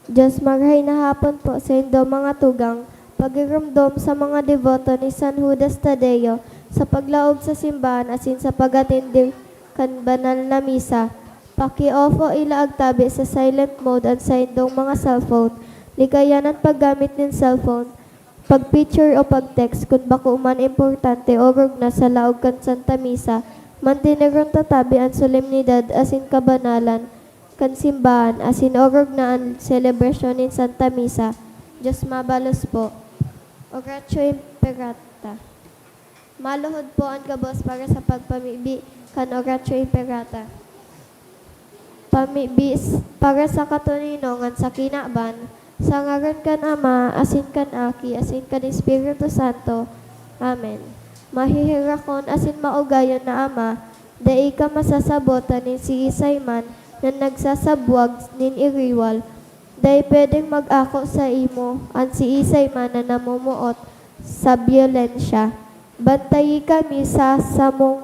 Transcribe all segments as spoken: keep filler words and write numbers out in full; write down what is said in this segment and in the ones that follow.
Diyos, marahay na hapon po saindo, mga tugang. Pagiromdom sa mga deboto ni San Judas Tadeo sa paglaog sa simbahan asin sa pag-atindi kan banal na misa. Paki-off o ilaag tabi sa silent mode an saindong mga cellphone. Likayan an paggamit nin cellphone, pag-picture o pag-text kun bako man importante o rugna sa laog kan Santa Misa. Manteneron ta tabi an solemnidad asin kabanalan kan simbahan, asin orog na an selebrasyon nin Santa Misa. Diyos mabalos po. Oratio Imperata. Maluhod po an gabos para sa pagpamibi kan Oratio Imperata. Pamibi s-, para sa katoninongan sa kinaban, sa ngaran kan Ama, asin kan Aki, asin kan Espiritu Santo. Amen. Maheherakon asin maugayon na Ama, dai ka masasabotan nin siisay man na nagsasabwag nin iriwal. Dai pwedeng mag-ako saimo an siisay man na namomoot sa byolensya. Bantayi kami sa samong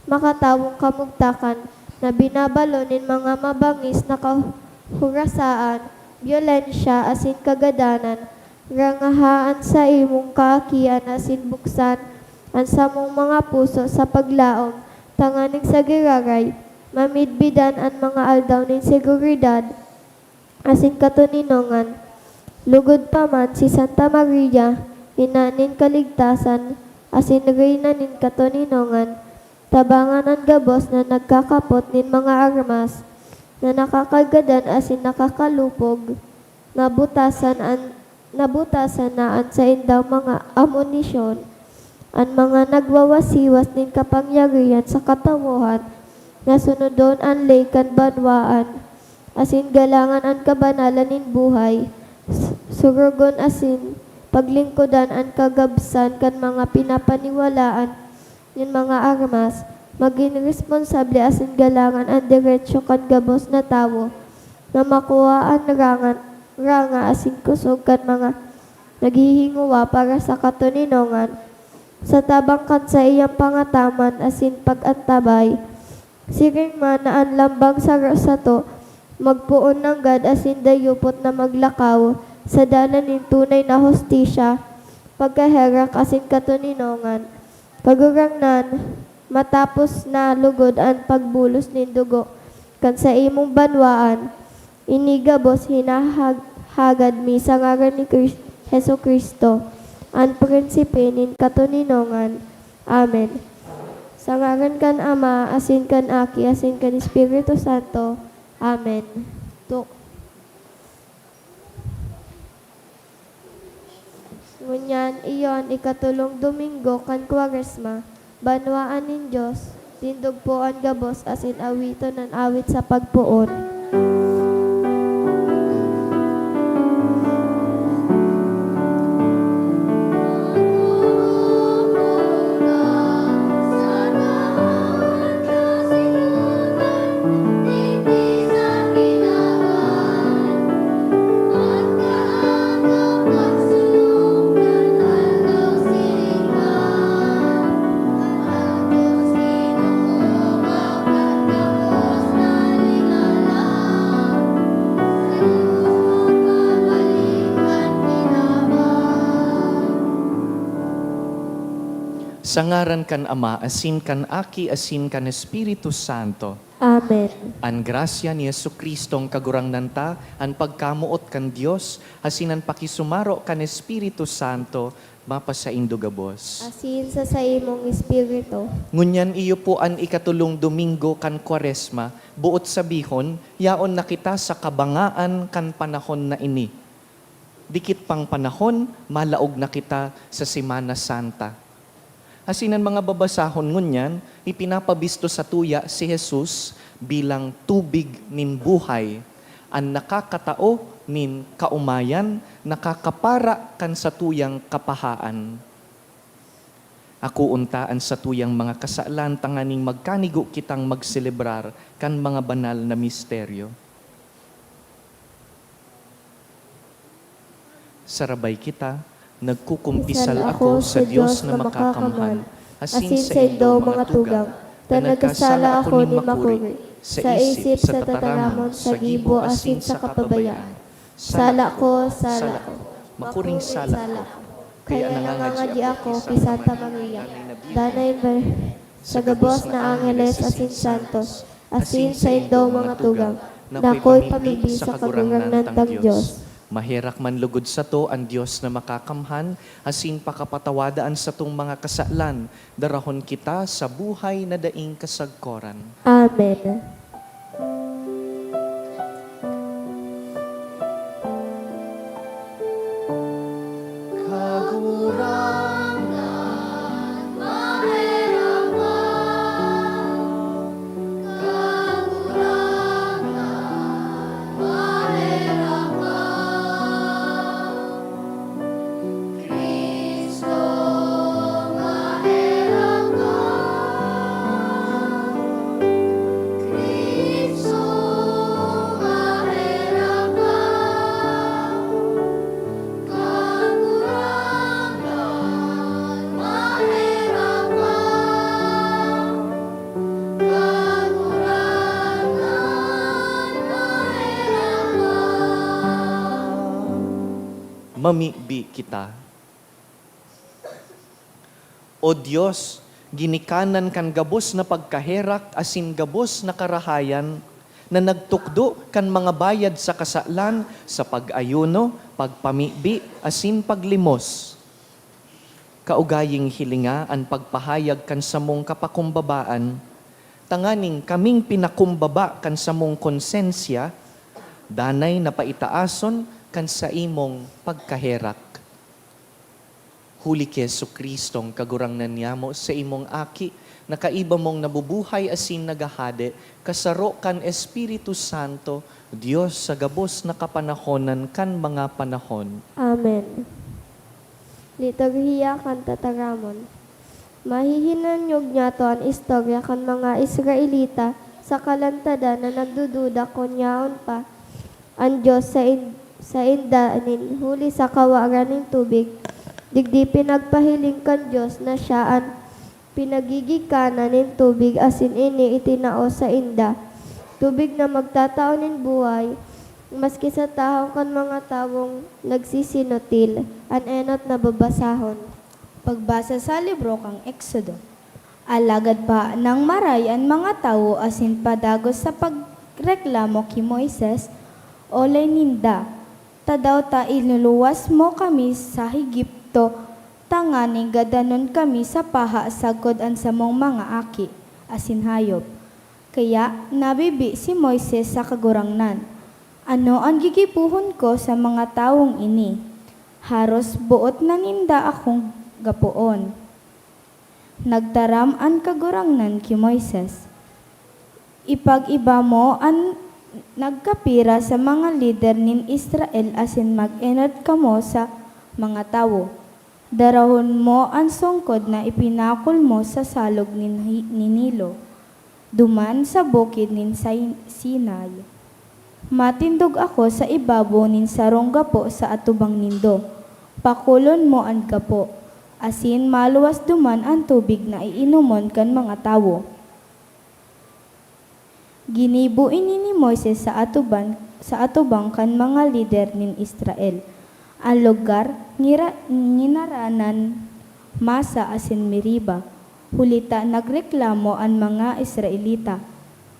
makatawong kamugtakan na binabalo nin mga mabangis na kahurasaan, byolensya, asin kagadanan. Rangaha an saimong kaakian asin buksan an samong mga puso sa paglaom, tanganing sa giraray, mamidbidan an mga aldaw nin seguridad asin katoninongan. Lugod pa man si Santa Maria, Ina nin Kaligtasan asin Reyna nin Katoninongan, tabangan an gabos na nagkakapot nin mga armas na nakakagadan asin nakakalupog. Nabutasan an, nabutasan na an saindang mga amonisyon, an mga nagwawasiwas nin kapangyarihan sa katawohan, na sunodon an ley kan banwaan, asin galangan an kabanalan nin buhay, s-, surugon asin paglingkodan an kagabsan kan mga pinapaniwalaan nin mga armas, magin responsable asin galangan an deretso kan gabos na tawo na makua an rangan, ranga asin kusog kan mga naghihingowa para sa katoninongan, sa tabang kan saiyang pangataman asin pag-antabay. Siring man na an lambang saro sato magpoon nanggad asin dayupot na maglakaw sa dalan nin tunay na hustisya, pagkaherak asin katoninongan. Kagurangnan, matapos na lugod an pagbulos nin dugo kan saimong banwaan, ini gabos hinahag-, hagad mi sa ngaran ni Kris-, Jesu-Cristo, an Prinsipe nin katoninongan. Amen. Sa ngaran kan Ama, asin kan Aki, asin kan Espiritu Santo. Amen. Tu-, ngunyan, iyo an ikatolong Domingo kan Kwaresma. Banwaan nin Dios, tindog po an gabos asin awiton an awit sa pagpoon. Sa ngaran kan Ama, asin kan Aki, asin kan Espiritu Santo. Amen. An grasya ni Jesu-Cristong Kagurangnan ta, an pagkamoot kan Dios, asin an pakisumaro kan Espiritu Santo, mapasaindo gabos. Asin sa saimong espiritu. Ngunyan iyo po an ikatolong Domingo kan Kwaresma, boot sabihon, yaon na kita sa kabangaan kan panahon na ini. Dikit pang panahon, malaog na kita sa Semana Santa. Asin an mga babasahon ngunyan, ipinapabisto satuya si Jesus bilang tubig nin buhay, an nakakatao nin kaomayan, nakakapara kan satuyang kapahaan. Akoon ta an satuyang mga kasalan tanganing magkanigo kitang magselebrar kan mga banal na misteryo. Sarabay kita, nagkukumpisal ako sa Dios na makakamhan, asin saindo, mga tugang, ta nagkasala ako nin makuri, sa isip, sa tataramon, sa gibo, asin sa kapabayaan. Sala ko, sala ko, makuring sala ko. Kaya nangangadya ako ki Santa Maria, Danay Birhen, sa gabos na angeles asin santos, asin saindo mga tugang, na akoy pamibi sa Kagurangnan tang Dios. Maherak man lugod sato an Dios na Makakamhan, asin pakapatawada an satong mga kasalan, darahon kita sa buhay na daing kasagkoran. Amen. Mamibi kita. O Dios, ginikanan kan gabos na pagkaherak asin gabos na karahayan, na nagtukdo kan mga bayad sa kasalan sa pag-ayuno, pagpamibi, asin paglimos. Kaugaying hilinga an pagpahayag kan samong kapakumbabaan, tanganing kaming pinakumbaba kan samong konsensya, danay na paitaason kan saimong pagkaherak. Huli ki Jesu-Cristong Kagurangnan niyamo, saimong Aki, na kaiba mong nabubuhay asin naghahade, kasaro kan Espiritu Santo, Dios sa gabos na kapanahonan kan mga panahon. Amen. Liturhiya kan Tataramon. Mahihinanyog niyato an istorya kan mga Israelita sa kalantadan na nagdududa kun yaon pa an Dios sain-, sainda nin huli sa kawaran nin tubig. Digdi pinagpahiling kan Dios na siya an pinagigikanan nin tubig asin ini itinao sainda, tubig na magtatao nin buhay, maski sa tahaw kan mga tawong nagsisinutil. An enot na babasahon. Pagbasa sa libro kan Exodo. Alagad paanang maray an mga tawo asin padagos sa pagreklamo ki Moises, olay ninda, "Tadaw ta inuluwas mo kami sa Egipto tanganing gadanon kami sa paha sagkod an samong mga aki asin hayop?" Kaya nabibi si Moises sa Kagurangnan, "Ano an gigibohon ko sa mga tawong ini? Haros boot na ninda akong gapoon." Nagtaram an Kagurangnan ki Moises, "Ipag-iba mo an nagkapira sa mga lider nin Israel asin mag-enot kamo sa mga tawo. Darahon mo an songkod na ipinakol mo sa salog nin Hi-, nin Nilo, duman sa bukid nin Sai-, Sinai. Matindog ako sa ibabaw nin sarong gapo sa atubang nindo. Pakulon mo an gapo, asin maluwas duman an tubig na iinomon kan mga tawo." Ginibo ini ni Moises sa atuban, sa atubang kan mga lider nin Israel. An lugar ngira-, nginaranan Masa asin Meriba, huli ta nagreklamo an mga Israelita,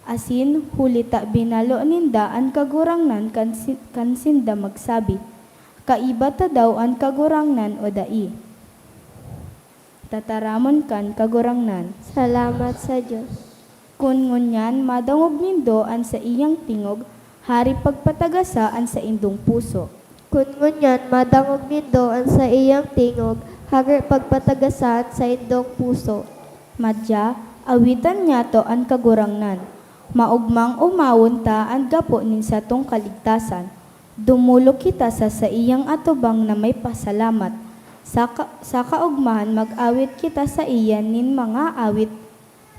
asin huli ta binalo ninda an Kagurangnan kan si-, kan sinda magsabi, "Kaiba ta daw an Kagurangnan o dai?" Tataramon kan Kagurangnan. Salamat sa Dios. Kun ngunyan madangog nindo an saiyang tingog, hare pagpatagasa an saindong puso. Kun ngunyan madangog nindo an saiyang tingog, hare pagpatagasa an saindong puso. Madya, awitan niyato an Kagurangnan. Maogmang omawon ta an gapo nin satong kaligtasan. Dumolok kita sa saiyang atubang na may pasalamat. Sa ka-, sa kaogmahan mag-awit kita saiya nin mga awit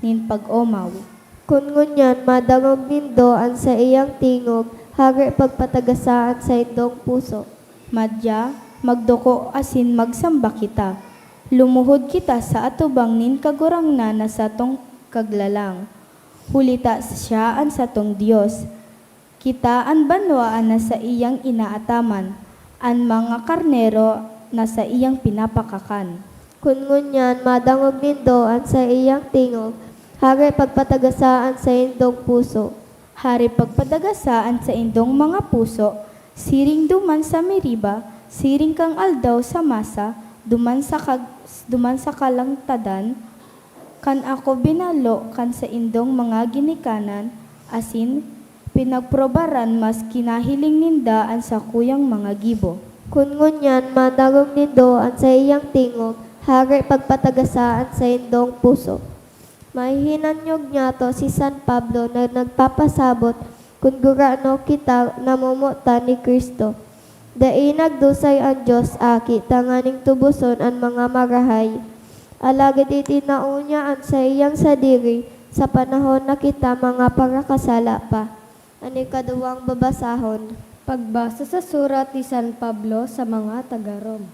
nin pag-omaw. Kun ngunyan madangog nindo an saiyang tingog, hare pagpatagasa an saindong puso. Madya, magduko asin magsamba kita. Lumuhod kita sa atubang nin Kagurangnan na satong Kaglalang. Huli ta siya an satong Dios. Kita an banwaan na saiyang inaataman, an mga karnero na saiyang pinapakakan. Kun ngunyan madangog nindo an saiyang tingog, hare pagpatagasa an saindong puso. Hare pagpatagasa an saindong mga puso, siring duman sa Meriba, siring kan aldaw sa Masa, duman sa kag-, duman sa kalangtadan, kan ako binalo kan saindong mga ginikanan, asin pinagprobaran maski nahiling ninda an sakuyang mga gibo. Kun ngunyan madangog nindo an saiyang tingog, hare pagpatagasa an saindong puso. Mahihinanyog niyato si San Pablo na nagpapasabot kun gurano kita namomotan ni Cristo. Dai nagdusay an Dios Aki tanganing tuboson an mga marahay, alagad itinao niya an saiyang sadiri sa panahon na kita mga parakasala pa. An ikaduwang babasahon. Pagbasa sa surat ni San Pablo sa mga taga Roma.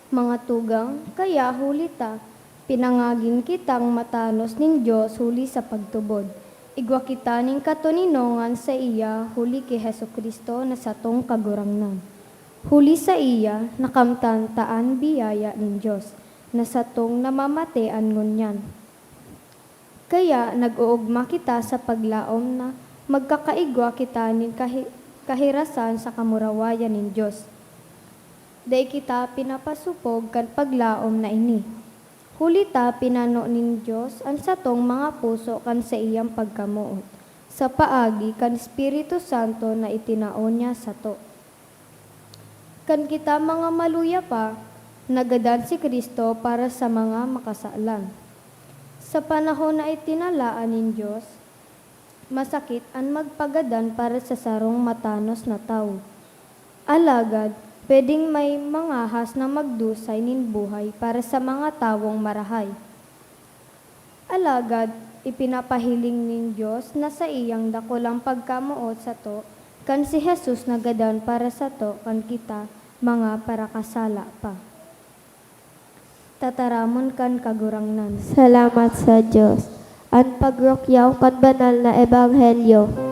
Mga tugang, kaya huli ta, pinangagin kitang matanos nin Dios huli sa pagtubod. Igwa kita nin katoninongan saiya huli ki Jesu-Cristo na satong Kagurangnan. Huli saiya, nakamtan ta an biyaya nin Dios, na satong namamatean ngunyan. Kaya nag-oogma kita sa paglaom na magkakaigwa kita nin kahi-, kahirasan sa kamurawayan nin Dios. Dai kita pinapasopog kan paglaom na ini. Huli ta pinano nin Dios an satong mga puso kan saiyang pagkamoot, sa paagi kan Espiritu Santo na itinao niya sato. Kan kita mga maluya pa, nagadan si Cristo para sa mga makasalan. Sa panahon na itinalaan nin Dios, masakit an magpagadan para sa sarong matanos na tawo. Alagad, pwedeng may mangahas na magdusay nin buhay para sa mga tawong marahay. Alagad, ipinapahiling nin Dios na saiyang dakulang pagkamoot sato kan si Jesus nagadan para sato kan kita mga parakasala pa. Tataramon kan Kagurangnan. Salamat sa Dios. An pagrukyaw kan banal na ebanghelyo.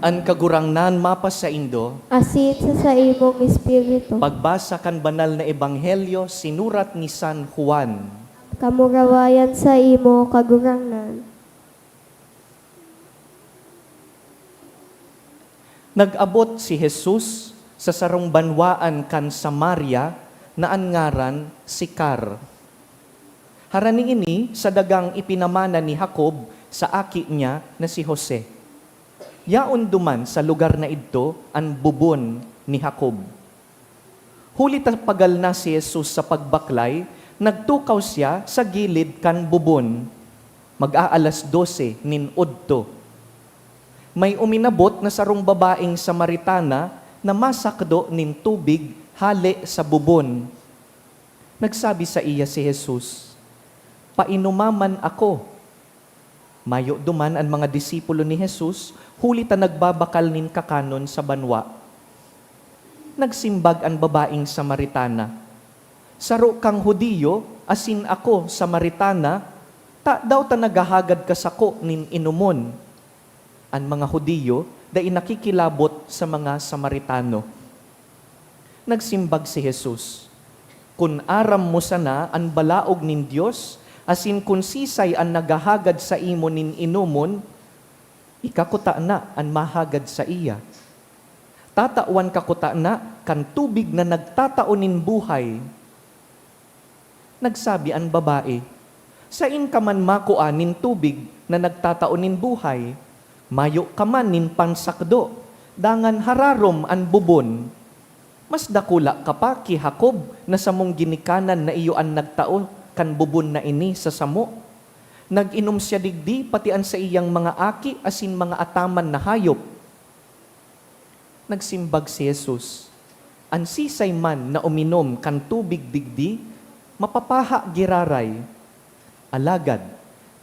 An Kagurangnan mapasaindo. Asin sa saimong espiritu. Pagbasa kan Banal na Ebanghelyo sinurat ni San Juan. Kamurawayan saimo, Kagurangnan. Nag-abot si Jesus sa sarong banwaan kan Samaria na an ngaran Sicar. Harani ini sa dagang ipinamana ni Jacob sa aki niya na si Jose. Yaon duman sa lugar na idto an bubon ni Jacob. Huli ta pagal na si Jesus sa pagbaklay, nagtukaw siya sa gilid kan bubon. Mag-aalas dose nin odto. May uminabot na sarong babaeng Samaritana na masakdo nin tubig hale sa bubon. Nagsabi saiya si Jesus, "Painoma man ako." Mayo duman an mga disipulo ni Jesus, huli ta nagbabakal nin kakanon sa banwa. Nagsimbag an babaeng Samaritana, "Saro kang Judio, asin ako, Samaritana, tadaw ta naghahagad ka sako nin inomon?" An mga Judio dai nakikilabot sa mga Samaritano. Nagsimbag si Jesus, "Kun aram mo sana an balaog nin Dios, asin kun sisay an naghahagad saimo nin inomon, ika kutana an mahagad saiya. Tatawan ka kutana kan tubig na nagtatao nin buhay." Nagsabi an babae, "Saen ka man makua nin tubig na nagtatao nin buhay? Mayo ka man nin pansakdo, dangan hararom an bubon. Mas dakula ka pa ki Jacob na samong ginikanan na iyo an nagtao kan bubon na ini sa samo. Nag-inom siya digdi pati an saiyang mga aki asin mga ataman na hayop." Nagsimbag si Jesus, "An sisay man na uminom kan tubig digdi, mapapaha giraray. Alagad,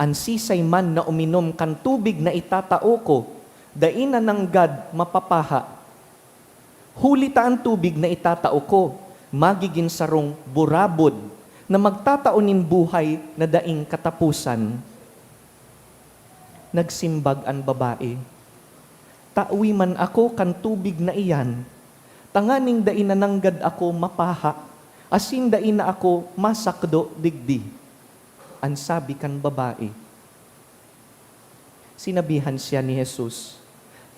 an sisay man na uminom kan tubig na itatao ko, dai na nanggad mapapaha. Huli ta an tubig na itatao ko, magigin sarong burabod na magtatao nin buhay na daing kataposan." Nagsimbag an babae, "Tawi man ako kan tubig na iyan, tanganing dai na nanggad ako mapaha, asin dai na ako masakdo digdi." An sabi kan babae. Sinabihan siya ni Jesus,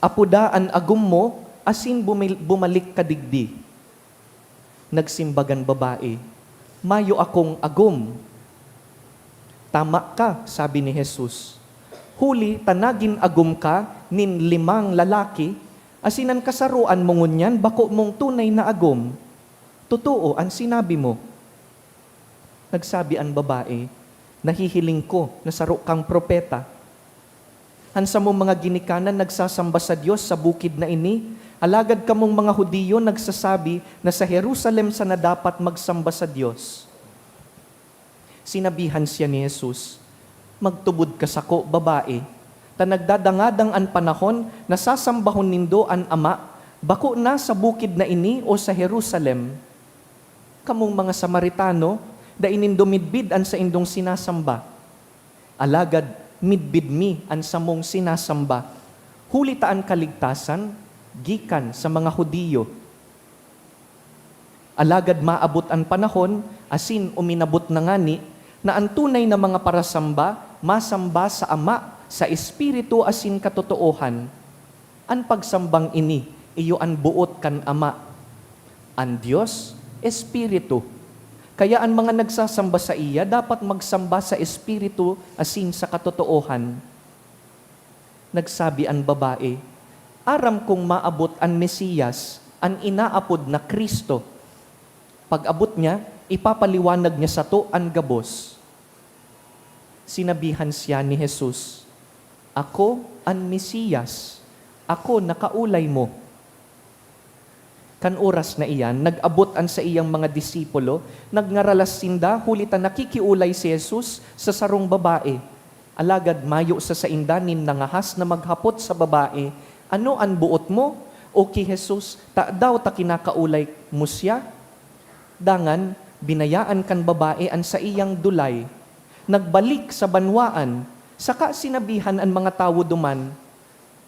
"Apoda an agom mo asin bumil-, bumalik ka digdi." Nagsimbag an babae, "Mayo akong agom." "Tama ka," sabi ni Jesus, "huli ta nagin agom ka nin limang lalaki, asin an kasaroan mo ngunyan bako mong tunay na agom. Totoo an sinabi mo." Nagsabi an babae, "Nahihiling ko na saro kang propeta. An samong mga ginikanan nagsasamba sa Dios sa bukid na ini, alagad kamong mga Judio nagsasabi na sa Jerusalem sana dapat magsamba sa Dios." Sinabihan siya ni Jesus, "Magtubod ka sako, babae, ta nagdadangadang an panahon na sasambahon nindo an Ama, bako na sa bukid na ini o sa Jerusalem. Kamong mga Samaritano, dai nindo midbid an saindong sinasamba. Alagad midbid mi an samong sinasamba, huli ta an kaligtasan gikan sa mga Judio. Alagad maabot an panahon, asin uminabot na ngani, na an tunay na mga parasamba masamba sa Ama sa espiritu asin katotoohan. An pagsambang ini iyo an boot kan Ama. An Dios, Espiritu. Kaya an mga nagsasamba saiya dapat magsamba sa espiritu asin sa katotoohan." Nagsabi an babae, "Aram kong maabot an Mesias, an inaapod na Cristo. Pag-abot niya, ipapaliwanag niya sato an gabos." Sinabihan siya ni Jesus, "Ako an Mesias, ako nakaolay mo." Kan oras na iyan, nag-abot an saiyang mga disipulo, nagngaralas sinda huli ta nakikiolay si Jesus sa sarong babae. Alagad mayo sa sainda nin nangahas na maghapot sa babae, "Ano an boot mo?" o ki Jesus, "Tadaw ta kinakaolay mo siya?" Dangan, binayaan kan babae an saiyang dulay. Nagbalik sa banwaan, saka sinabihan an mga tawo duman,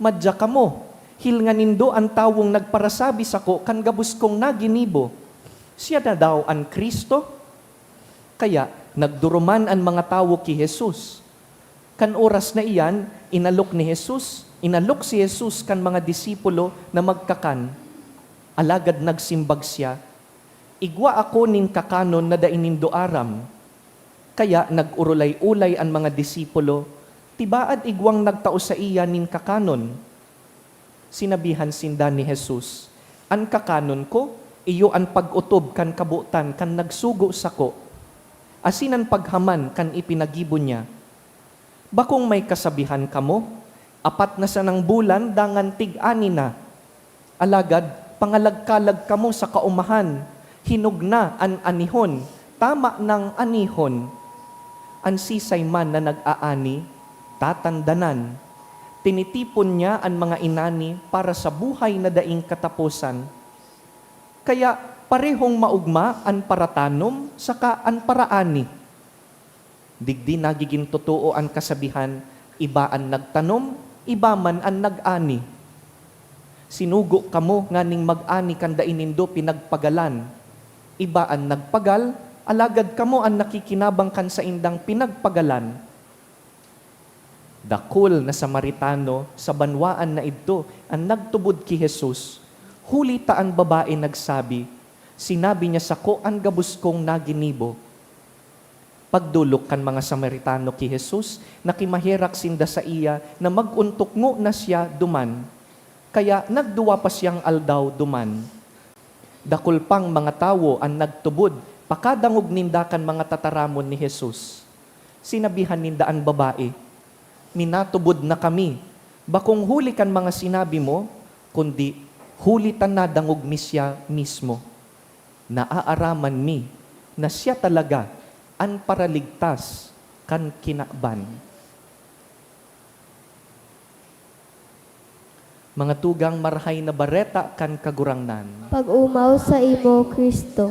"Madya kamo, hilnga nindo an tawong nagparasabi sako kan gabos kong naginibo. Siya na daw an Cristo?" Kaya nagduruman an mga tawo ki Jesus. Kan oras na iyan, inalok ni Jesus, inalok si Jesus kan mga disipulo na magkakan. Alagad nagsimbag siya, "Igwa ako nin kakanon na dai nindo aram." Kaya nag-orolay-olay an mga disipulo, "Tibaad igwang nagtao saiya nin kakanon." Sinabihan sinda ni Jesus, "An kakanon ko, iyo an pag-otob kan kabotan kan nagsugo sako, asin an paghaman kan ipinagibo niya. Bakong may kasabihan kamo, apat na sanang bulan dangan tig-ani na. Alagad pangalagkalag kamo sa kaomahan, hinog na an anihon, tama nang anihon. An sisay man na nag-aani, tatandanan. Tinitipon niya an mga inani para sa buhay na daing kataposan. Kaya Parehong maogma an paratanom saka an paraani. Digdi nagigin totoo an kasabihan, "Iba an nagtanom, iba man an nag-ani." Sinugo kamo nganing mag-ani kan dai nindo pinagpagalan. Iba an nagpagal, alagad kamo an nakikinabang kan saindang pinagpagalan. Dakul na Samaritano sa banwaan na idto an nagtubod ki Jesus, huli ta an babae nagsabi, "Sinabi niya sako an gabos kong naginibo." Pagdolok kan mga Samaritano ki Jesus, nakimaherak sinda saiya na mag-ontok ngona siya duman. Kaya nagduwa pa siyang aldaw duman. Dakul pang mga tawo an nagtubod pakadangog ninda kan mga tataramon ni Jesus. Sinabihan ninda an babae, "Minatubod na kami, bakong huli kan mga sinabi mo, kundi huli ta nadangog mi siya mismo. Naaaraman mi na siya talaga an Paraligtas kan kinaban." Mga tugang, Marahay na Bareta kan Kagurangnan. Pag-omaw saimo, Cristo.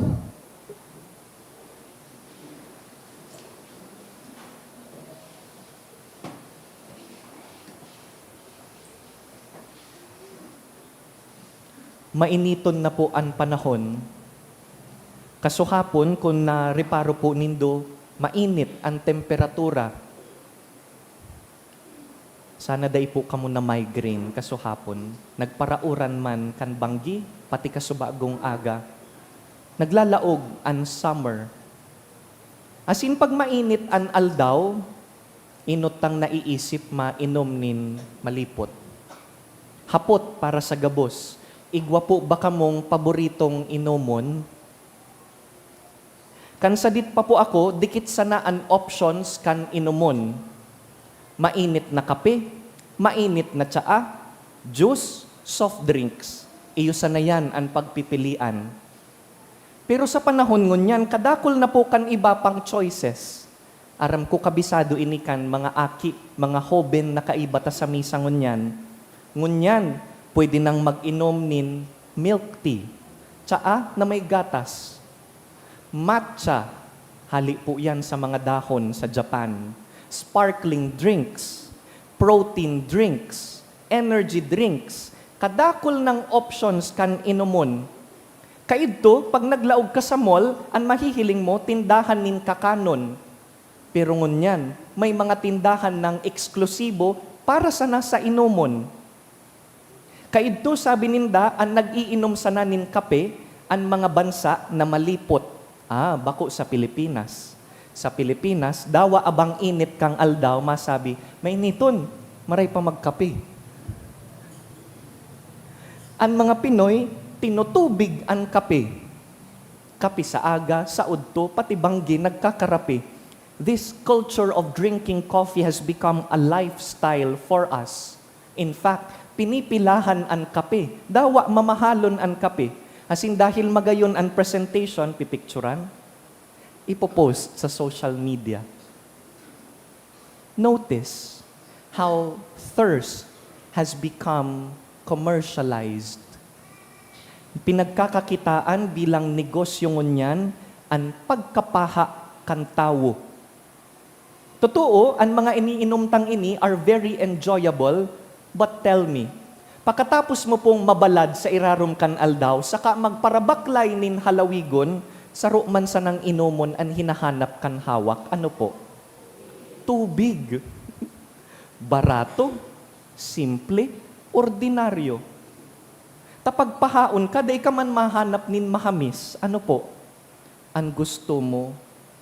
Mainiton na po an panahon. Kasuhapon, kun nareparo po nindo, mainit an temperatura. Sana dai po kamo na-migraine kasuhapon. Nagparauran man kan banggi, pati kasubagong aga. Naglalaog an summer. Asin pag mainit an aldaw, inot tang naiisip mainom nin malipot. Hapot para sa gabos, igwa po ba kamong paboritong inomon? Kan sadit pa po ako, dikit sana an options kan inomon. Mainit na kape, mainit na tsaa, juice, soft drinks. Iyo sana yan an pagpipilian. Pero sa panahon ngunyan, kadakul na po kan iba pang choices. Aram ko kabisado ini kan mga aki, mga hoben na kaiba ta sa misa ngunyan. Ngunyan, pwede nang mag-inom nin milk tea, tsaa na may gatas. Matcha, hali po yan sa mga dahon sa Japan. Sparkling drinks, protein drinks, energy drinks, kadakul nang options kan inomon. Kaidto, pag naglaog ka sa mall, an mahihiling mo, tindahan nin kakanon. Pero ngunyan, may mga tindahan nang eksklusibo para sana sa inomon. Kaidto, sabi ninda, an nag-iinom sana nin kape, an mga bansa na malipot. Ah, bako sa Pilipinas. Sa Pilipinas, dawa abang init kan aldaw, masabi, "Mainiton, maray pa magkape." An mga Pinoy, tinutubig an kape. Kape sa aga, sa udto, pati banggi nagkakarape. This culture of drinking coffee has become a lifestyle for us. In fact, pinipilahan an kape. Dawa mamahalon an kape. Asin dahil magayon an presentation, pipicturan, ipopost sa social media. Notice how thirst has become commercialized. Pinagkakakitaan bilang negosyo ngunyan an pagkapaha kan tawo. Totoo, an mga iniinom tang ini are very enjoyable, but tell me, pakatapos mo pong mabalad sa irarom kan aldaw saka magparabaklay nin halawigon, saro man sanang inomon an hinahanap kan hawak, ano po? Tubig. Barato, simple, ordinaryo. Ta pagpahaon ka, dai ka man mahanap nin mahamis, ano po? An gusto mo,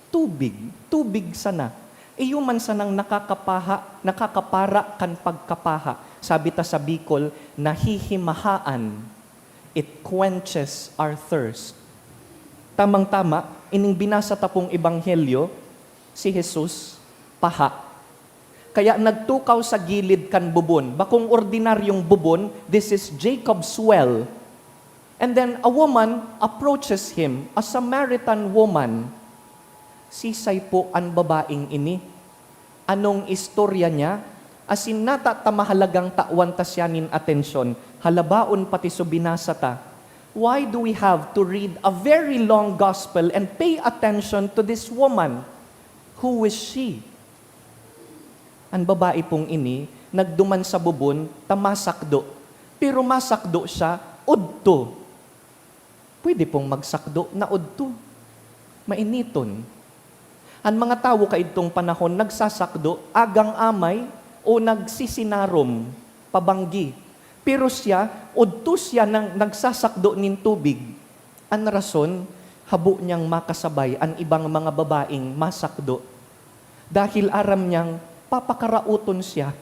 tubig. Tubig sana. Iyo man sanang nakakapaha, nakakapara kan pagkapaha. Sabi ta sa Bicol, nahihimahaan. It quenches our thirst. Tamang-tama, ining binasa ta pong ebanghelyo, si Jesus, paha. Kaya nagtukaw sa gilid kan bubon, bakong ordinaryong bubon, this is Jacob's well. And then a woman approaches him, a Samaritan woman. Sisay po an babaeng ini? Anong istorya niya? Asin nata ta mahalagang tawan ta siya nin atensyon, halabaon pati so binasa ta. Why do we have to read a very long gospel and pay attention to this woman? Who is she? An babae pong ini nagduman sa bubon ta masakdo, pero masakdo siya udto. Pwede pong magsakdo na udto. Mainiton. An mga tawo kaidtong panahon nagsasakdo agang amay o nagsisinarom, pabanggi. Pero siya, udto siya nang nagsasakdo nin tubig. An rason, habo niyang makasabay an ibang mga babaeng masakdo. Dahil aram niyang papakaraoton siya.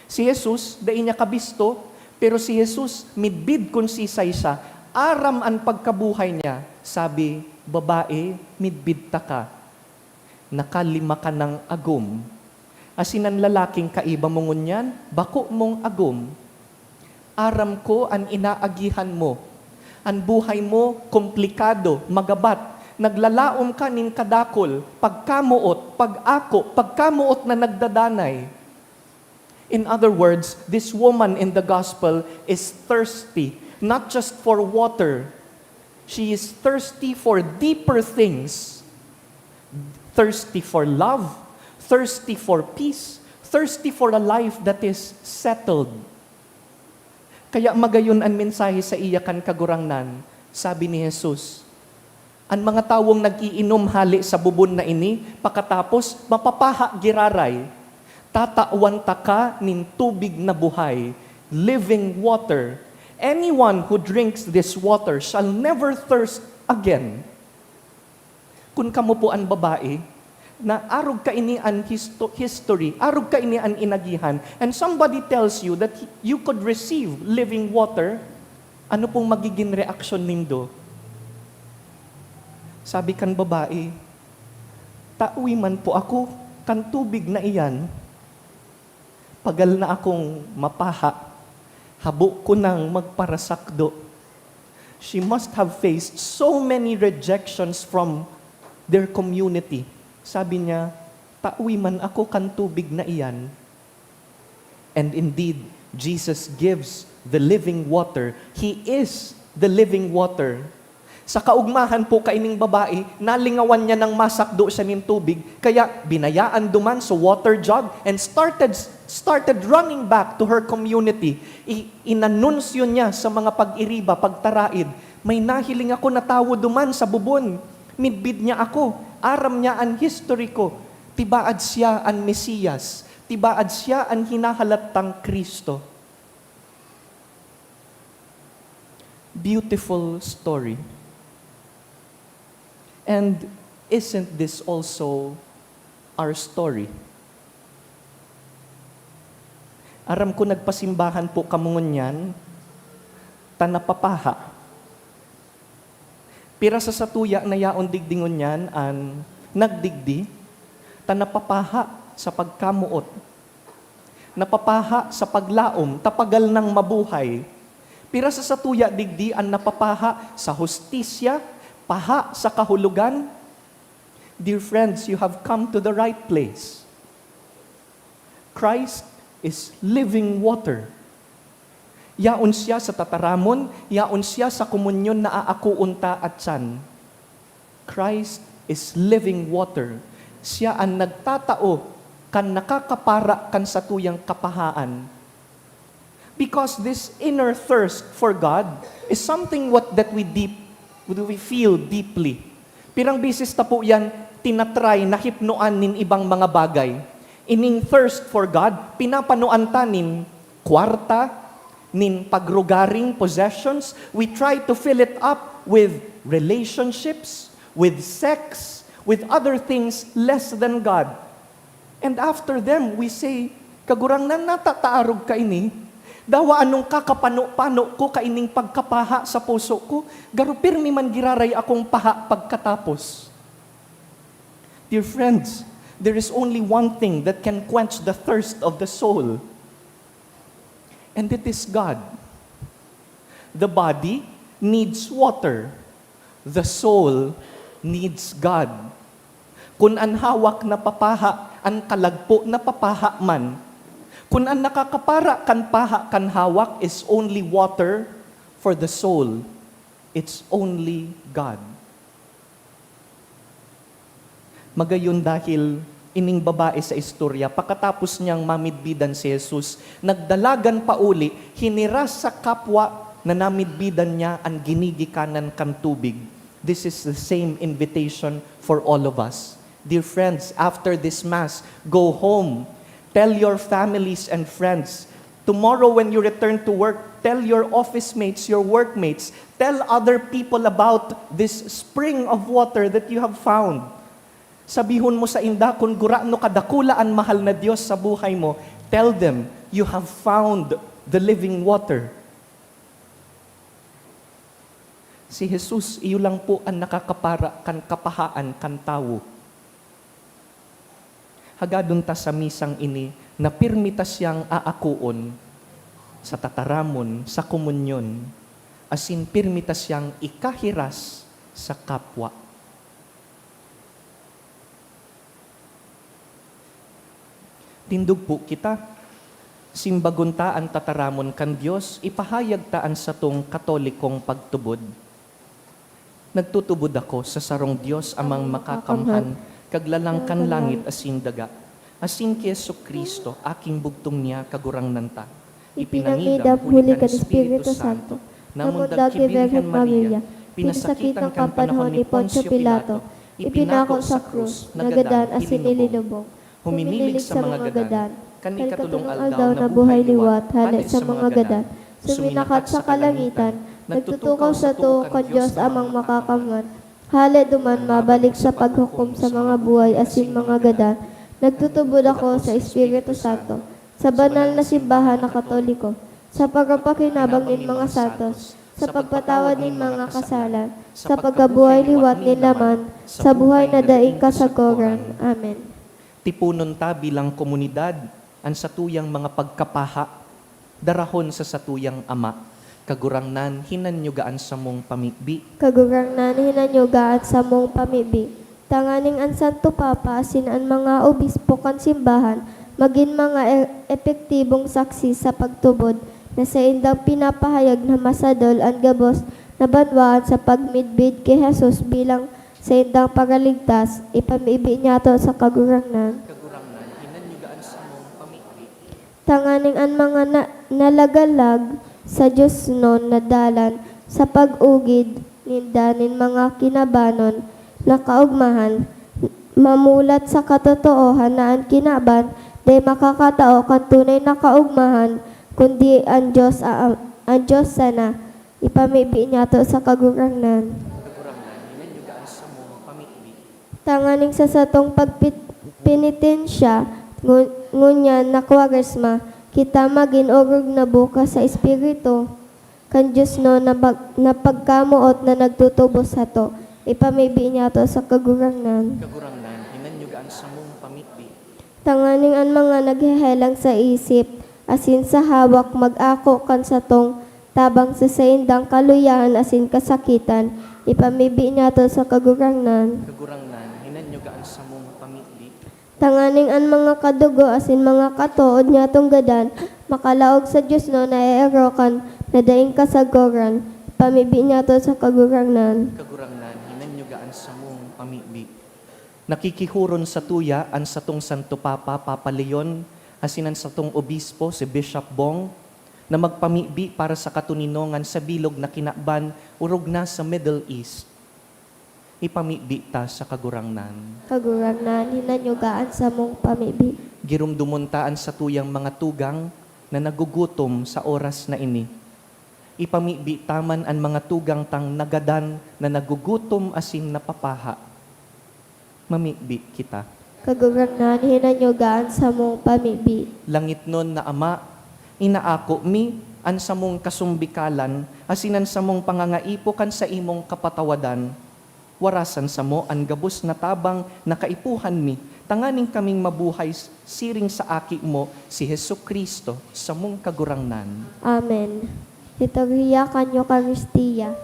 Si Jesus, dai niya kabisto, pero si Jesus, midbid kun sisay siya, aram an pagkabuhay niya. Sabi, "Babae, midbid taka. Nakalima ka nang agom. Asin an lalaking kaiba mo ngunyan, bako mong agom. Aram ko an inaagihan mo. An buhay mo, komplikado, magabat. Naglalaom ka nin kadakul, pagkamoot, pag-ako, pagkamoot na nagdadanay." In other words, this woman in the gospel is thirsty, not just for water. She is thirsty for deeper things. Thirsty for love, thirsty for peace, thirsty for a life that is settled. Kaya magayon an mensahe sa iya kan Kagurangnan. Sabi ni Jesus, "An mga tawong nag-iinom hale sa bubon na ini, pakatapos mapapaha giraray. Tatawan taka nin tubig na buhay, living water. Anyone who drinks this water shall never thirst again." Kun kamo po an babae, na arog kaini an histo-, history, arog kaini an inagihan, and somebody tells you that you could receive living water, ano pong magiging reaksyon nindo? Sabi kan babae, "Tawi man po ako kan tubig na iyan. Pagal na akong mapaha. Habo ko nang magparasakdo." She must have faced so many rejections from their community. Sabi niya, "Tawi man ako kan tubig na iyan." And indeed, Jesus gives the living water. He is the living water. Sa kaugmahan po kaining babae, nalingawan niya nang masakdo siya nin tubig, kaya binayaan duman sa water jug and started, started running back to her community. I-, inanunsyo niya sa mga pag-iriba, pagtaraid, "May nahiling ako na tawo duman sa bubon. Midbid niya ako. Aram niya an history ko. Tibaad siya an Mesiyas. Tibaad siya an hinahalat tang Cristo." Beautiful story. And isn't this also our story? Aram ko nagpasimbahan po kamo ngunyan, ta napapaha. Pira sa satuya na yaon digdi ngunyan an nagdigdi, ta napapaha sa pagkamoot. Napapaha sa paglaom, ta pagal nang mabuhay. Pira sa satuya digdi an napapaha sa hustisya, paha sa kahulogan. Dear friends, you have come to the right place. Christ is living water. Yaon siya sa tataramon, yaon siya sa komunyon na aakoon ta atsan. Christ is living water. Siya an nagtatao kan nakakapara kan satuyang kapahaan. Because this inner thirst for God is something what, that we deep, we feel deeply. Pirang bisis ta po yan tinatry na hipnoan nin ibang mga bagay. Ining thirst for God, pinapanoan ta nin kwarta, nin pagrugaring possessions. We try to fill it up with relationships, with sex, with other things less than God. And after them, we say, "Kagurangnan, natataarog kaini. Dawa anong kakapano-pano ko kaining pagkapaha sa puso ko? Garo pirmi man giraray akong paha pagkatapos." Dear friends, there is only one thing that can quench the thirst of the soul, and it is God. The body needs water. The soul needs God. Kun an hawak napapaha, an kalagpo napapaha man. Kun an nakakapara kan paha kan hawak is only water for the soul, It's only God. Magayon dahil ining babae sa istorya, pakatapos niyang mamidbidan si Jesus, nagdalagan pauli, hiniras sa kapwa na namidbidan niya an ginigikanan kan tubig. This is the same invitation for all of us. Dear friends, after this Mass, go home. Tell your families and friends. Tomorrow when you return to work, tell your office mates, your workmates, tell other people about this spring of water that you have found. Sabihon mo sainda kun gurano kadakula an mahal na Dios sa buhay mo. Tell them you have found the living water. Si Jesus, iyo lang po an nakakapara kan kapahaan kan tawo. Hagadon ta sa misang ini na pirmi ta siyang aakoon sa tataramon, sa komunyon, asin pirmi ta siyang ikahiras sa kapwa. Tindog po kita. Simbagon ta an tataramon kan Dios, ipahayag ta an satong Katolikong pagtubod. Nagtutubod ako sa sarong Dios, Amang Makakamhan, Kaglalang kan langit asin daga, asin ki Jesu-Cristo, aking bugtong niya, Kagurangnan ta. Ipinangidam huli kan Espiritu Santo, namundag ki Birhen Maria, pinasakitan kan panahon ni Poncio Pilato, ipinako sa krus, nagadan asin ilinubong. Huminilig sa mga gadan, kan ikatulong aldaw nabuhay liwat hale sa mga gadan, suminakat sa kalangitan, nagtutukaw sa too kan Dios Amang Makakamhan. Hale duman mabalik sa paghukom sa mga buhay asin mga gadan. Nagtutubod ako sa Espiritu Santo, sa banal na simbahan na Katoliko, sa pagpapakinabang nin mga santos, sa pagpatawad nin mga kasalan, sa pagkabuhay liwat nin laman, sa buhay na daing kasagoran. Amen. Tiponon ta bilang komunidad an satuyang mga pagkapaha, darahon sa satuyang ama. Kagurangnan, hinanyuga an samong pamibi. Kagurangnan, hinanyuga an samong pamibi. Tanganing an Santo Papa asin an mga obispo kan simbahan magin mga e-, epektibong saksi sa pagtubod na saindang pinapahayag na masadol an gabos na banwaan sa pagmidbid ki Jesus bilang saindang Paraligtas, ipamibi niyato sa Kagurangnan. Kagurangnan, hinanyuga an samong pamibi. Tanganing an mga na-, nalagalag sa diosnon na dalan sa pag-ugid ninda nin mga kinabanon na kaogmahan, mamulat sa katotoohan na an kinaban dai makakatao kan tunay na kaogmahan, kundi an Dios a-, an Dios sana. Ipamibi niyato sa Kagurangnan. Kagurangnan, hinanyuga an samong pamibi. Tanganing sa satong pagpit-, penitensya, ngu-, ngunyan na Kwaresma, kita magin orog na bukas sa Espiritu kan Dios no na bag-, na pagkamoot na nagtutubos sato. Ipamibi niyato sa Kagurangnan. Kagurangnan, hinanyuga an samong pamibi. Tanganing an mga naghehelang sa isip asin sa hawak mag-ako kan satong tabang sa saindang kaluyahan asin kasakitan, ipamibi niyato sa Kagurangnan. Kagurangnan, hinanyuga an samong pamibi. Tanganing an mga kadugo asin mga katood niyatong gadan makalaog sa Dios no na eerokan na daing kasagoran, ipamibi niyato sa Kagurangnan. Kagurangnan, hinanyuga an samong pamibi. Nakikihuron satuya an satong Santo Papa, Papa Leon, asin an satong Obispo, si Bishop Bong, na magpamibi para sa katoninongan sa bilog na kinaban orog na sa Middle East. Ipamibi ta sa Kagurangnan. Kagurangnan, hinanyuga an samong pamibi. Giromdomon ta an satuyang mga tugang na nagugutom sa oras na ini. Ipamibi ta man an mga tugang tang nagadan na nagugutom asin napapaha. Mamibi kita. Kagurangnan, hinanyuga an samong pamibi. Langitnon na Ama, inaako mi an samong kasumbikalan asin an samong pangangaipo kan saimong kapatawadan. Warasan samo an gabos na tabang na kaipuhan mi, tanganing kaming mabuhay s-, siring sa Aki mo, si Jesu-Cristo, samong Kagurangnan. Amen. Liturhiya kan Eukaristia.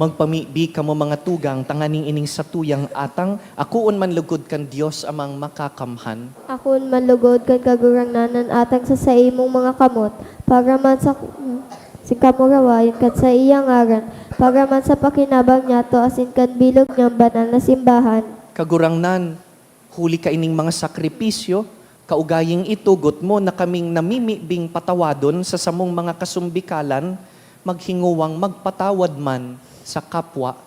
Magpamibi kamo, mga tugang, tanganing ining satuyang atang akoon man lugod kan Dios Amang Makakamhan. Akoon man lugod kan Kagurangnan an atang sa saimong mga kamot, para man sa, sa kamurawayon kan saiyang ngaran, para man sa pakinabang niyato asin kan bilog niyang banal na simbahan. Kagurangnan, huli kaining mga sakripisyo, kaugaying itugot mo na kaming namimibing patawadon sa samong mga kasumbikalan, maghingowang magpatawad man sa kapwa,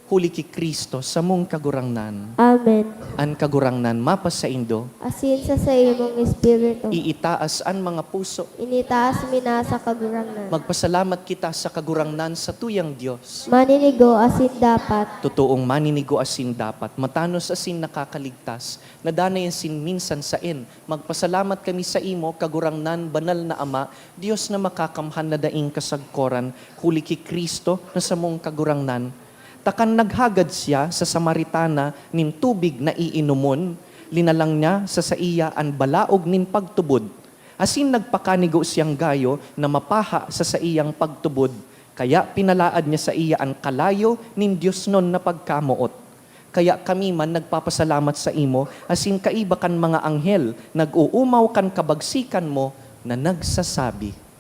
huli ki Cristo, samong Kagurangnan. Amen. An Kagurangnan mapasaindo. Asin sa saimong espiritu. Iitaas an mga puso. Initaas mi na sa Kagurangnan. Magpasalamat kita sa Kagurangnan, satuyang Dios. Maninigo asin dapat. Totoong maninigo asin dapat, matanos asin nakakaligtas, na danay asin minsan saen. Magpasalamat kami saimo, Kagurangnan, banal na Ama, Dios na makakamhan na daing kasagkoran, huli ki Cristo na samong Kagurangnan. Ta kan naghagad siya sa Samaritana nin tubig na iinomon, linalang niya sa saiya an balaog nin pagtubod. Asin nagpakanigo siyang gayo na mapaha sa saiyang pagtubod, kaya pinalaad niya saiya an kalayo nin diosnon na pagkamoot. Kaya kami man nagpapasalamat saimo, asin kaiba kan mga anghel, nag-oomaw kan kabagsikan mo na nagsasabi.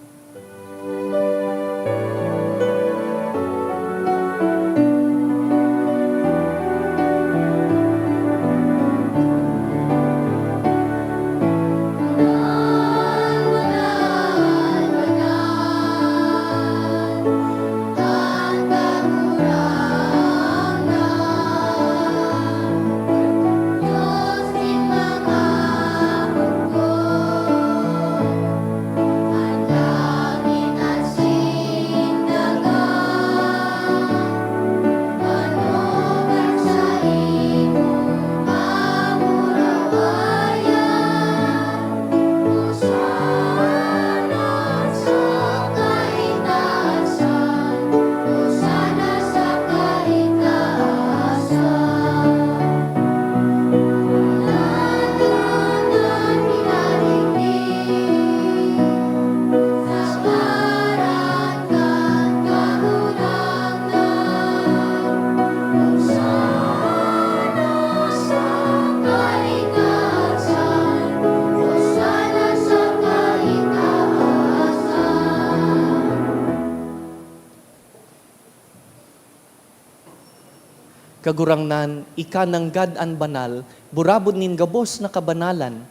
Kagurangnan, ika nanggad an banal, burabod nin gabos na kabanalan.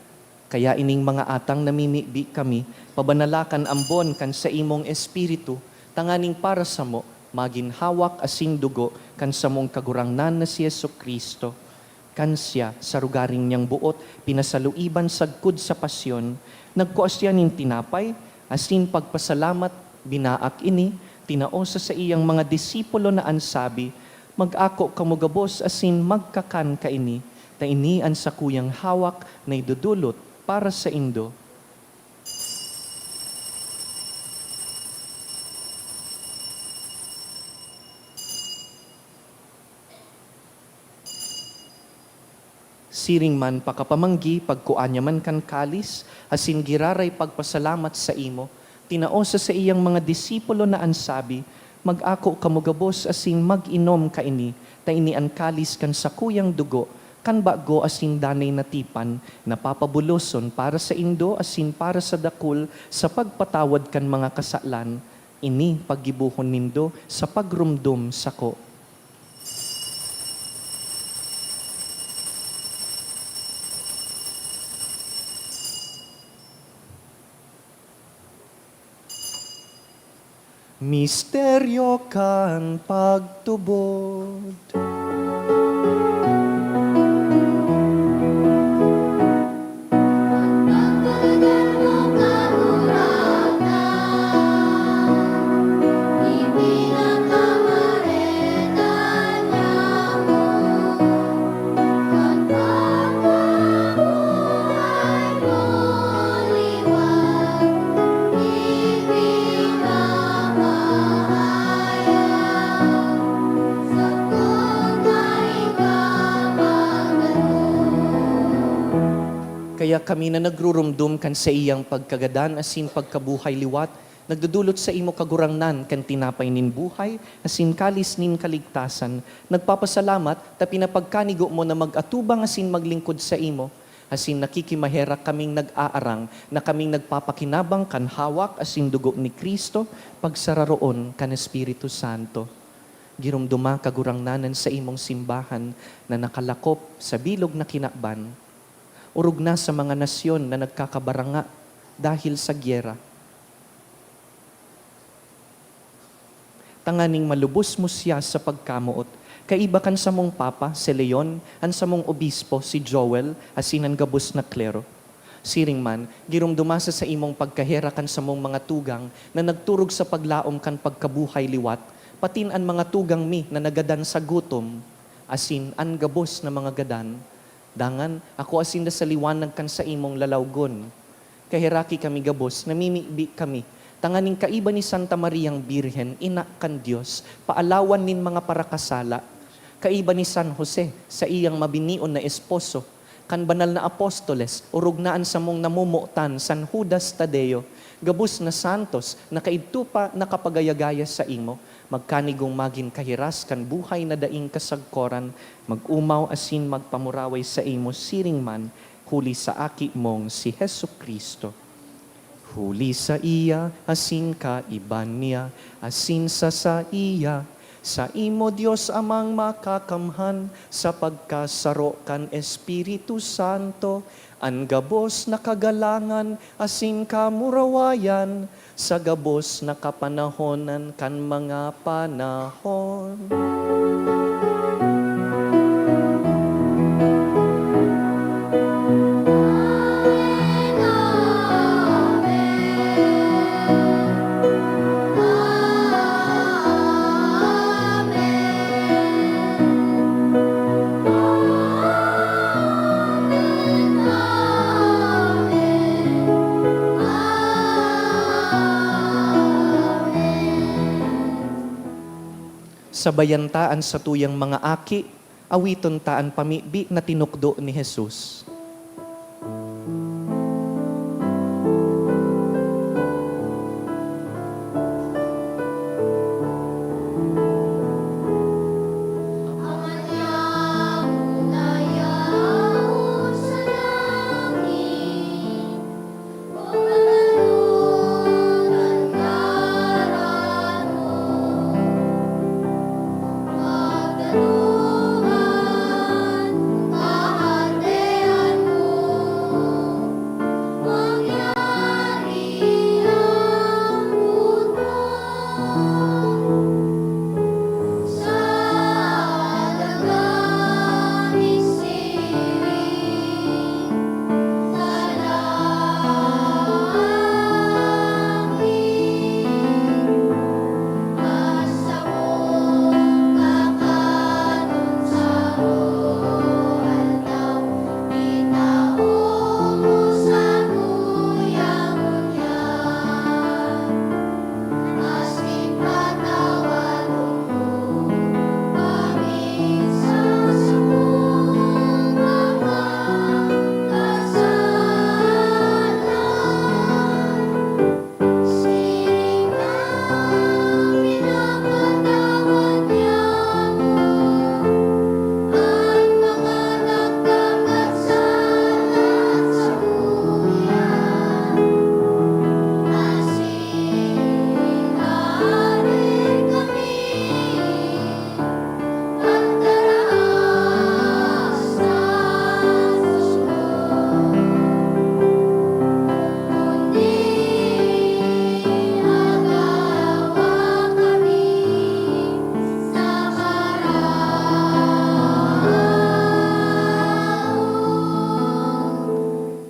Kaya ining mga atang namimibi kami, pabanala kan ambon kan saimong Espiritu, tanganing para samo, magin hawak asin dugo kan samong Kagurangnan na si Jesu-Cristo. Kan siya, sa rugaring niyang boot, pinasaluiban sagkod sa pasyon, nagkua siya nin tinapay, asin pagpasalamat, binaak ini, tinao sa saiyang mga disipulo na an sabi, "Mag-ako kamo gabos asin magkakan kaini, ta ini an sakuyang hawak na idodolot para saindo." Siring man pakapamanggi, pagkua niya man kan kalis, asin giraray pagpasalamat saimo, tinao sa saiyang mga disipulo na an sabi, "Mag-ako kamo gabos asin mag-inom kaini, ta ini an kalis kan sakuyang dugo, kan bago asin danay na tipan, na papabuloson para saindo asin para sa dakul sa pagpatawad kan mga kasalan. Ini paggibohon nindo sa pagromdom sako." Misteryo kan pagtubod. Kaya kami na nagrurumdom kan saiyang pagkagadan asin pagkabuhay liwat, Nagdodolot saimo, Kagurangnan, kan tinapay nin buhay asin kalis nin kaligtasan. Nagpapasalamat ta pinapagkanigo mo na mag-atubang asin maglingkod saimo, asin nakikimaherak kaming nag-aarang na kaming nagpapakinabang kan hawak asin dugo ni Cristo, pagsararoon kan Espiritu Santo. Giromdoma, Kagurangnan, an saimong simbahan na nakalakop sa bilog na kinaban. Orog na sa mga nasyon na nagkakabaranga dahil sa gyera, tanganing malubos mo siya sa pagkamoot. Kaiba kan samong Papa, si Leon, an samong Obispo, si Joel, asin an gabos na klero. Siring man, giromdoma sa saimong pagkaherak an samong mga tugang na nagturog sa paglaom kan pagkabuhay liwat, patin an mga tugang mi na nagadan sa gutom, asin an gabos na mga gadan. Dangan, akoa sinda sa liwanag kan saimong lalawgon. Kaheraki kami gabos, namimibi kami, tanganing kaiba ni Santa Mariang Birhen, ina kan Dios, paalawan nin mga parakasala, kaiba ni San Jose, saiyang mabinion na esposo, kan banal na apostoles, orog na an samong namomotan, San Judas Tadeo, gabos na santos na kaidto pa nakapagayagaya saimo, magkanigong magin kahiras kan buhay na daing kasagkoran, mag-omaw asin magpamuraway saimo siring man, huli sa Aki mong si Jesu-Cristo. Huli saiya, asin kaiba niya, asin sa saiya, saimo, Dios Amang Makakamhan, sa pagkasaro kan Espiritu Santo, an gabos na kagalangan asin kamurawayan, sa gabos na kapanahonan kan mga panahon. Sabayan ta an satuyang mga aki, awiton ta an pamibi na tinukdo ni Jesus.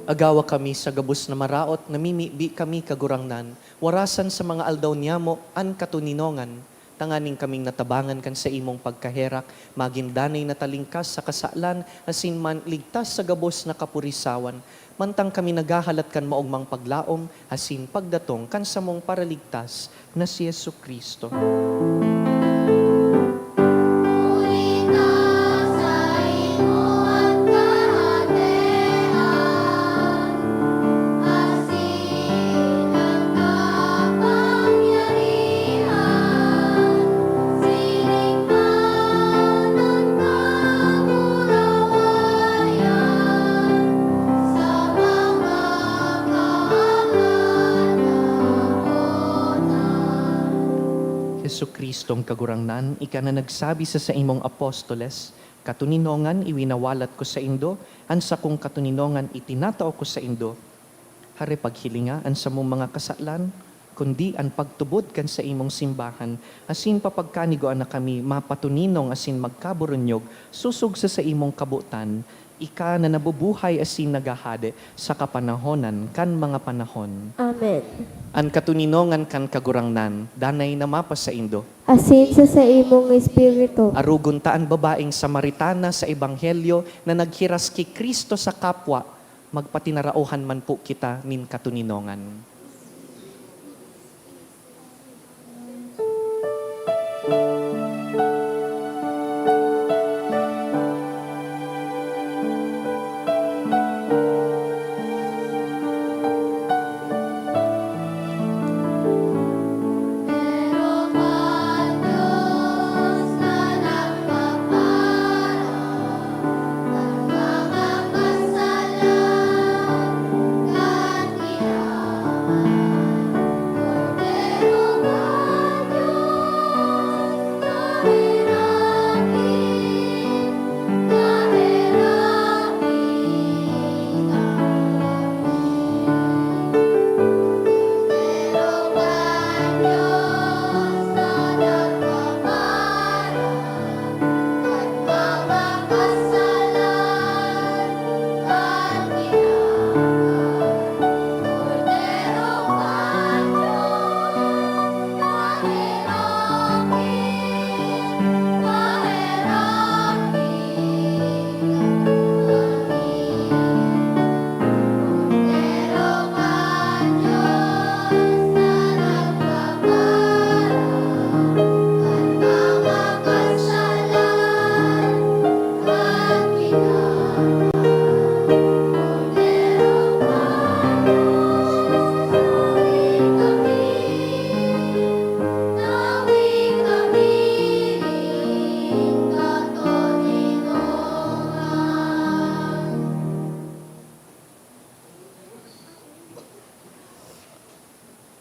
Agawa kami sa gabos na maraot, namimibi kami, Kagurangnan, warasan sa mga aldaw niyamo an katoninongan, tanganing kaming natabangan kan saimong pagkaherak, magin danay na talingkas sa kasalan, asin man ligtas sa gabos na kapurisawan, mantang kami naghahalat kan maogmang paglaom asin pagdatong kan samong Paraligtas na si Jesu-Cristo. Jesu-Cristong Kagurangnan, ika na nagsabi sa saimong apostoles, "Katoninongan iwinawalat ko saindo, an sakong katoninongan itinatao ko saindo." Hare paghilinga an samong mga kasalan, kundi an pagtubod kan saimong simbahan, asin papagkanigoan na kami mapatoninong asin magkaburunyog sosog sa saimong kabotan, ika na nabubuhay asin naghahade sa kapanahonan kan mga panahon. Amen. An katoninongan kan Kagurangnan, danay na mapasaindo. Asin sa saimong espiritu. Arogon ta an babaeng Samaritana sa Ebanghelyo na naghiras ki Cristo sa kapwa, magpatinaraohan man po kita nin katoninongan.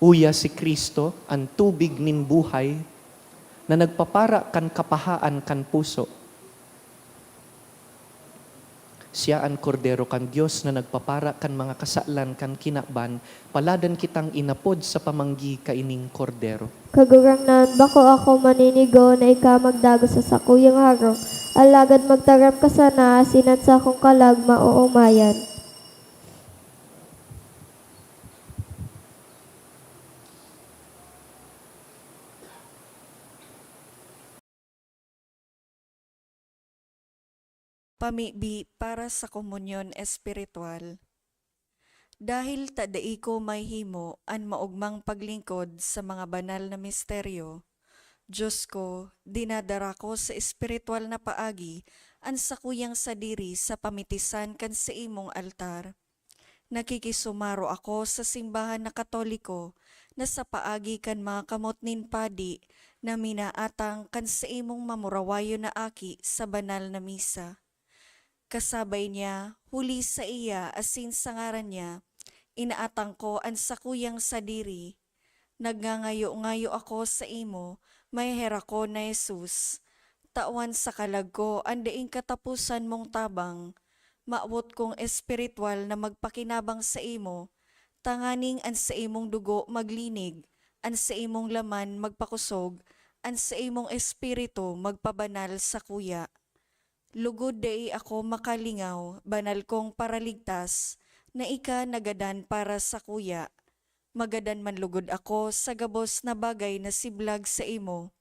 Uya si Cristo, an tubig nin buhay, na nagpapara kan kapahaan kan puso. Siya an Kordero kan Dios na nagpapara kan mga kasalan kan kinaban. Paladan kitang inapod sa pamanggi kaining Kordero. Kagurangnan, bako ako maninigo na ika magdagos sa sakuyang harong, alagad magtaram ka sana asin an sakong kalag maoomayan. Pamibi para sa komunyon espiritual. Dahil ta dai ko mahihimo an maogmang paglingkod sa mga banal na misteryo, Diyos ko, dinadara ko sa espiritual na paagi an sakuyang sadiri sa pamitisan kan saimong altar. Nakikisumaro ako sa simbahan na Katoliko na sa paagi kan mga kamot nin padi na minaatang kan saimong mamurawayon na aki sa banal na misa. Kasabay niya, huli saiya asin sa ngaran niya, inaatang ko an sakuyang sadiri. Nagngangayo-ngayo ako saimo, maheherakon na Jesus, tawan sa kalag ko an daing kataposan mong tabang. Mawot kong espirituwal na magpakinabang saimo, tanganing an saimong dugo maglinig, an saimong laman magpakosog, an saimong espiritu magpabanal sakuya. Lugod dai ako makalingaw, banal kong Paraligtas, na ika nagadan para sakuya. Magadan man lugod ako sa gabos na bagay na siblag saimo,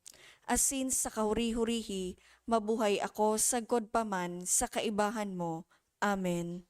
asin sa kahuri-hurihi mabuhay ako sagkod pa man sa kaibahan mo. Amen.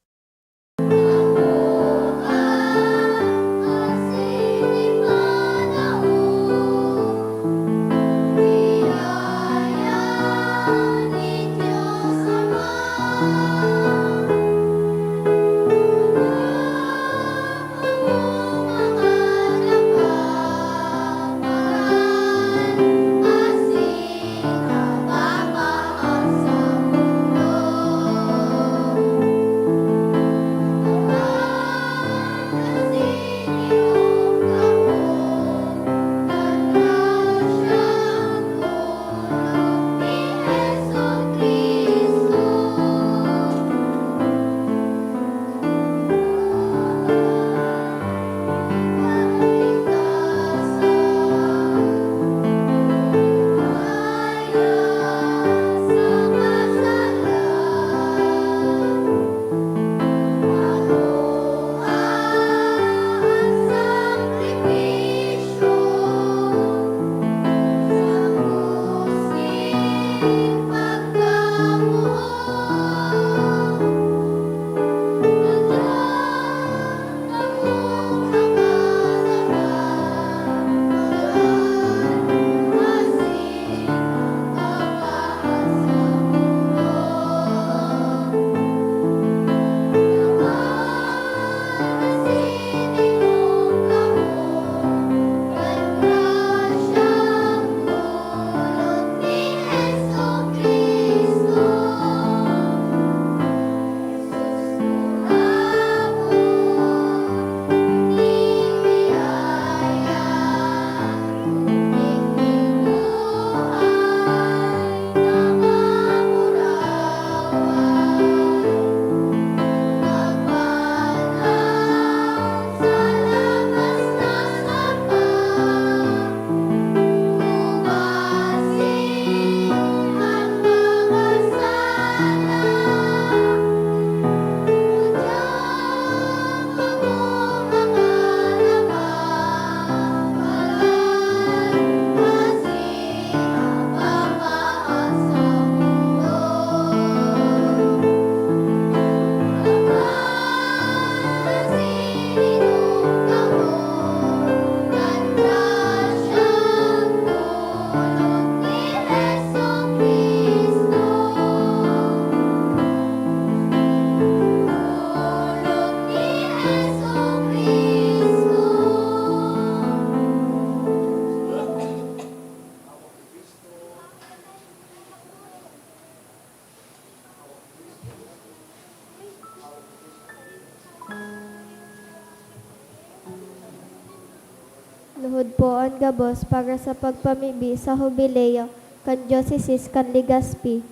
Tuhod po an gabos para sa pagpamibi sa Hubileo kan Dioceses kan Legazpi.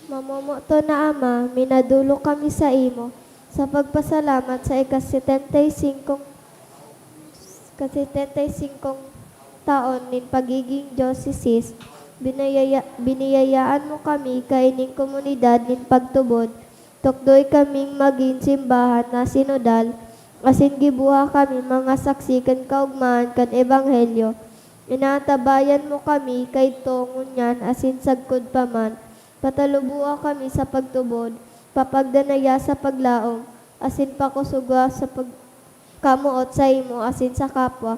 Mamomoton na Ama, minadolok kami saimo sa pagpasalamat sa ika-setenta y cinco, ka-setenta y cinco taon nin pagiging dioceses. Biniyaya-, biniyayaan mo kami kaining komunidad nin pagtubod. Tukdoy kaming magin simbahan na sinodal, asin gibuha kami mga saksi kan kaogmahan kan Ebanghelyo. Inaantabayan mo kami kaidto, ngunyan asin sagkod pa man. Pataluboa kami sa pagtubod, papagdanaya sa paglaom, asin pakosogwa sa pag-, kamoot saimo asin sa kapwa.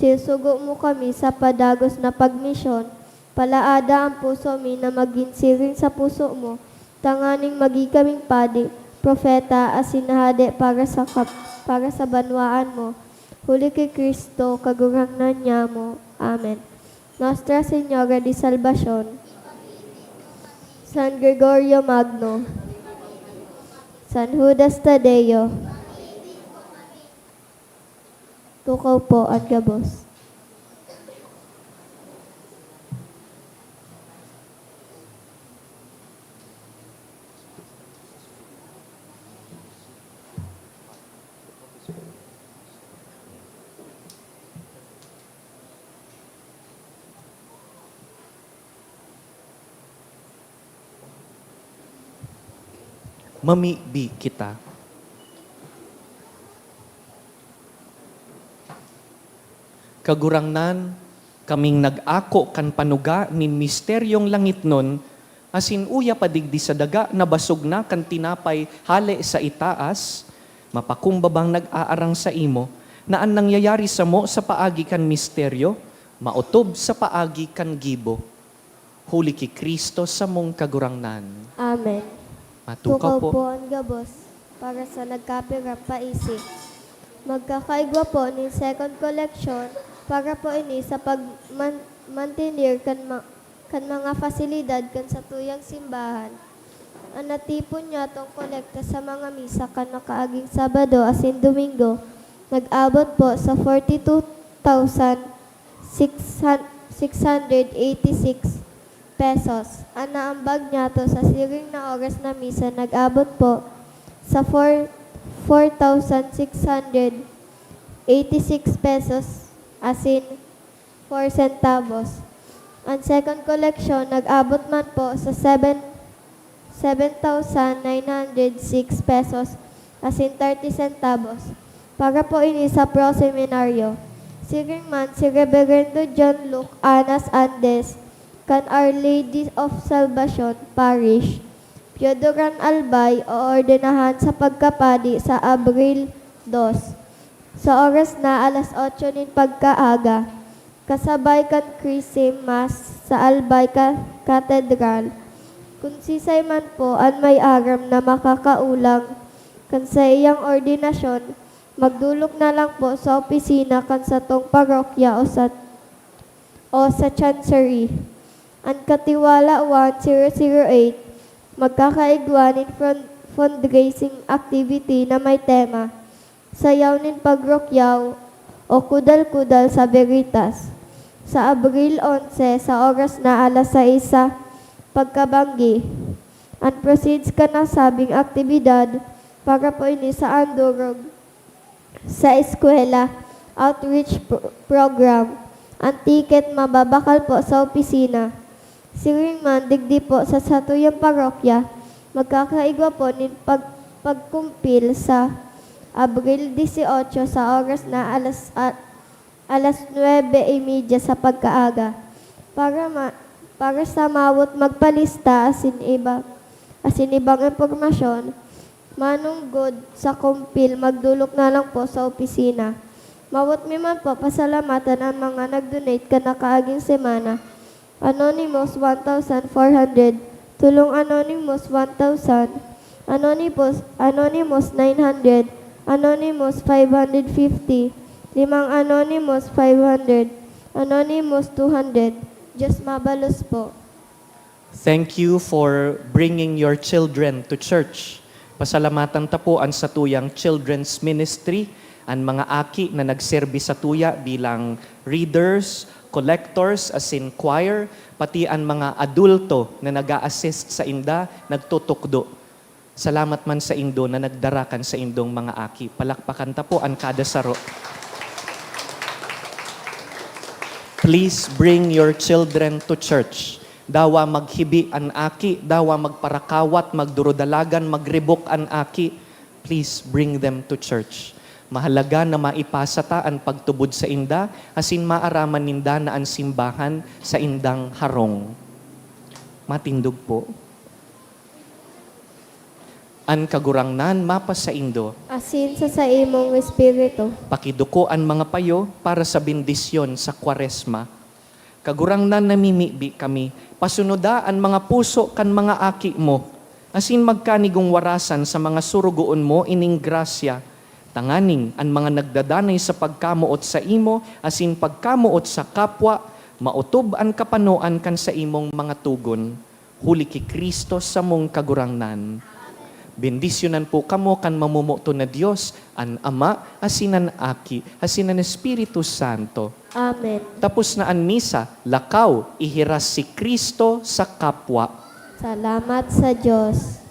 Sinusugo mo kami sa padagos na pagmisyon. Palaada an puso mi na magin siring sa puso mo, tanganing magin kaming padi, propeta, asin hade para sa kap-, para sa banwaan mo. Huli ki Cristo, Kagurangnan nyamo. Amen. Nuestra Señora de Salvacion, San Gregorio Magno, San Judas Tadeo. Tukaw po an gabos. Mamibi kita. Kagurangnan, kaming nag-ako kan panuga nin misteryong langitnon, asin uya pa digdi sa daga na basog na kan tinapay hale sa itaas, mapakumbabang nag-aarang saimo na an nangyayari samo sa paagi kan misteryo maotob sa paagi kan gibo. Huli ki Cristo samong Kagurangnan. Amen. Matukaw Tukaw po. po an gabos para sa nagkapirang paisi. Magkakaigwa po nin second collection para po ini sa pagman-, mantener kan ma-, kan mga fasilidad kan satuyang simbahan. An natipon nyatong kolekta sa mga misa kan nakaaging Sabado asin Domingo nag-abot po sa forty-two thousand six hundred eighty-six pesos. An naambag nyato sa siring na oras na misa nag-abot po sa four, four thousand six hundred eighty-six pesos asin four centavos. An second collection nag-abot man po sa seven, seven thousand nine hundred six pesos asin thirty centavos. Para po ini sa Pro Seminario. Siring man si Reberendo John Luke Anas Andes, kan Our Lady of Salvacion Parish, Pio Duran Albay, oordenahan sa pagkapadi sa Abril dos, sa oras na alas otso nin pagkaaga, kasabay kan Chrism Mass sa Albay Ca-, Cathedral. Kun sisay man po an may aram na makakaolang kan saiyang ordinasyon, magdolok na lang po sa opisina kan satong parokya o sa, o sa Chancery. An Katiwala one zero zero eight magkakaigwa nin fund-, fundraising activity na may tema, Sayaw nin Pagrukyaw o Kudal-kudal sa Veritas, sa Abril onse, sa oras na alas sais sa pagkabanggi. An proceeds kan nasabing aktibidad para po ini sa andurog sa eskwela, outreach pro-, program. An ticket mababakal po sa opisina. Siring man, digdi po sa satuyang parokya, magkakaigwa po nin pag-, pagkumpil sa Abril dieciocho sa oras na alas, a-, alas nuebe y media sa pagkaaga. Para ma-, para sa mawot magpalista asin iba, asin ibang impormasyon, manunggod sa kumpil, magdolok na lang po sa opisina. Mawot mi man po pasalamatan an mga nag-donate kan nakaaging semana. Anonymous, one thousand four hundred. Tulong Anonymous, one thousand. Anonymous, Anonymous, nine hundred. Anonymous, five hundred fifty. Limang Anonymous, five hundred. Anonymous, two hundred. Diyos mabalos po. Thank you for bringing your children to church. Pasalamatan ta po an satuyang children's ministry, An mga aki na nagserbi sa tuya bilang readers, collectors, asin choir, pati an mga adulto na nag-a-assist sainda, nagtutukdo. Salamat man saindo na nagdara kan saindong mga aki. Palakpakan ta po an kada saro. Please bring your children to church. Dawa maghibi an aki, dawa magparakawat, magdurudalagan, magribok an aki. Please bring them to church. Mahalaga na maipasa ta an pagtubod sainda, asin maaraman ninda na an simbahan saindang harong. Matindog po. An Kagurangnan mapasaindo. Asin sa saimong espiritu. Pakiduko an mga payo para sa bendisyon sa Kwaresma. Kagurangnan, namimibi kami, pasunoda an mga puso kan mga aki mo, asin magkanigong warasan sa mga surugoon mo ining grasya, tanganing an mga nagdadanay sa pagkamoot saimo asin pagkamoot sa kapwa, maotob an kapanoan kan saimong mga togon. Huli ki Cristo samong Kagurangnan. Bendisyonan po kamo kan mamomoton na Dios, an Ama, asin an Aki, asin an Espiritu Santo. Amen. Tapos na an misa, lakaw, ihiras si Cristo sa kapwa. Salamat sa Dios.